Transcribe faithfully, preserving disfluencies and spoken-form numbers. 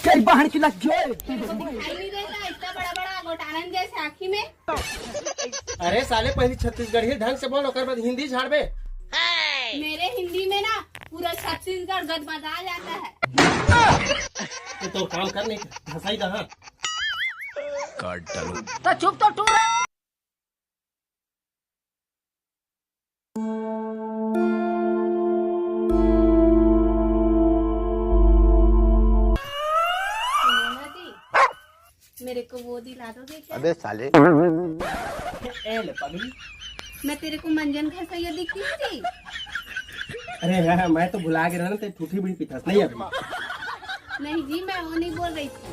तेरी बहन की लग गई। तेरे को दिखाई नहीं देता इतना बड़ा बड़ा गोटानन जैसे आँखी में? अरे साले, पहली छत्तीसगढ़ी ढंग से बोल, ओकर बाद हिंदी झाड़बे। मेरे हिंदी में ना पूरा छत्तीसगढ़ गदगदा जाता है। तो, तो काम कर, नहीं धसाई दहा। काट डालो। तो चुप तो टूर। सुनो ना जी, मेरे को वो दिला दोगे क्या? अबे साले। ए ले पगली। मैं तेरे को मंजन घसैया दिखती हूँ जी? अरे हाँ, मैं तो भुला गया ना, ते ठूठी बीड़ी पीथस नहीं अभी। नहीं जी, मैं वो नहीं बोल रही थी।